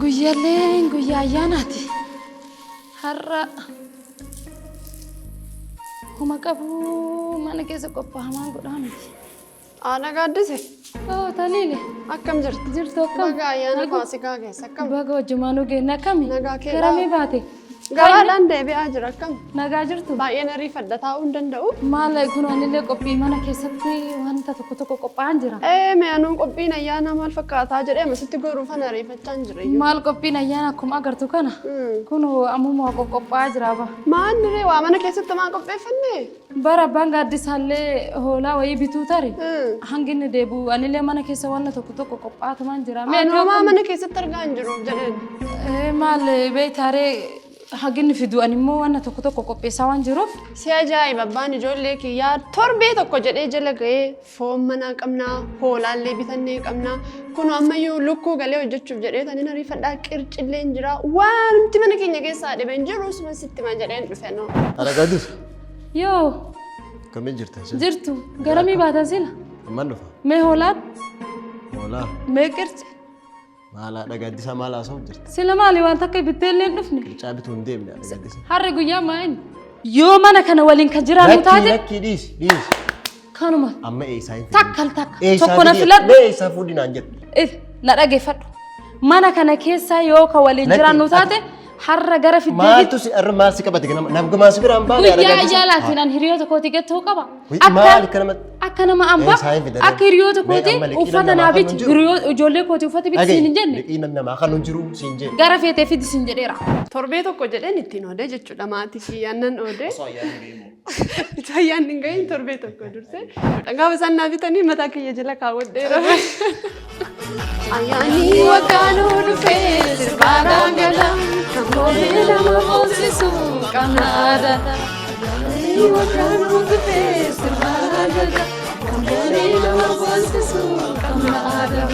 Guyyaaleen guyyaa ayyaanaati. Har'a homa qabu mana keessa qophaa'amaan godhaa miti. Haadha Gaaddise, Oo Taliile, akkam jirti? Jirtu akkam? Baga ayyaana Faasikaa keessa akkam? Baga wajjumaan geenne akkami? Nagaa keedhaa? Garamii baate? Gabaadhaan deebi'aa jira akkam? Nagaa jirtu? Baay'een ariifadha taa'uu hin danda'u. Maal kun anillee qophii mana keessatti wanta tokko tokko qophaa'an jira. Ee mee anuun qophiin ayyaanaa maal fakkaataa jedhee amasitti goruufan ariifachaa hin jira iyyuu. Maal qophiin ayyaana akkuma agartu kana? Kun ammuma qophaa'aa jira ba. Maan diree waa mana keessatti maan qopheeffanne? Bara abbaan gaaddisaallee hoolaa wayii bituu tari. Hangi inni deebi'u anillee mana keessa wanta tokko tokko qophaa'atumaan jira. Mee Anuu maa mana keessatti argaa hin jiruuf jedheen. Maal beektaaree hangi inni fidu ani immoo wanta tokko tokko qopheessaa waan jiruuf. Si ajaa'iba abbaan ijoollee kiyyaa torbee tokko jedhee jala ga'ee foon manaa qabnaa, hoolaallee bitannee qabnaa. Kun ammayyuu lukkuu galee hojjechuuf jedhee taniin ariifadhaa qircillee hin jira. Waanti mana keenya keessaa dhibe hin jiru suma sitti ma jedheen dhufe noo. Haadha Gaaddisa, Yoo akkamiin jirta? Jirtu garamii baatan sila? Amman dhufa. Mee hoolaan? Hoolaa. Mee qirci? Maal haadha Gaaddisaa maal haasa'uuf jirta? Sila maali waan takka bittee illee hin dhufne? Qircaa bituu hin deemne haadha Gaaddisa. Harri guyyaa maa'in? Yoo mana kana waliin kan jiraannu Lakkii taate lakkii dhiisi dhiisi. Kanuma Amma eessaa hin fidin? takka al takka Eessaa tokko na fidi? filadhu. Mee eessaa fuudhi naan jedhu. Na dhageeffadhu. Mana kana keessa yoo ka waliin Lakki, jiraannu taate har'a gara fiddee Maaltu si har'a maal si qabate ganama? Nabgumaa si biraan baane haadha guyyaa Gaaddisa. ayyaalaatiin an hiriyoota kooti gattuu qaba. Wai, maali kana Akka nama ambaa Eessaa hin fidan? akka hiriyoota Mee kooti amma liqii uffata namaa naa kan biti hin jiru. hiriyoota ijoollee kooti uffata biti siin hin jenne Liqii namaa kan hin jiru siin jee. gara feetee fidi siin jedheera. Torbee tokko jedheen ittiin oodee jechuudha maatii kiyyaan nan oodee. Itoo ayyaanni hin gahiin torbee tokko dursee. Gaafa isaan naa bitanii mataa kiyya jala kaawwadheera. Ayyaanni waggaa nuu dhufee sirbaadhaan gala. Kan boonee nama boonsisu qabna aadaa. Ayyaanni waggaa nuu dhufee sirbaadhaan gala. Kan boonee nama boonsisu qabna aadaa.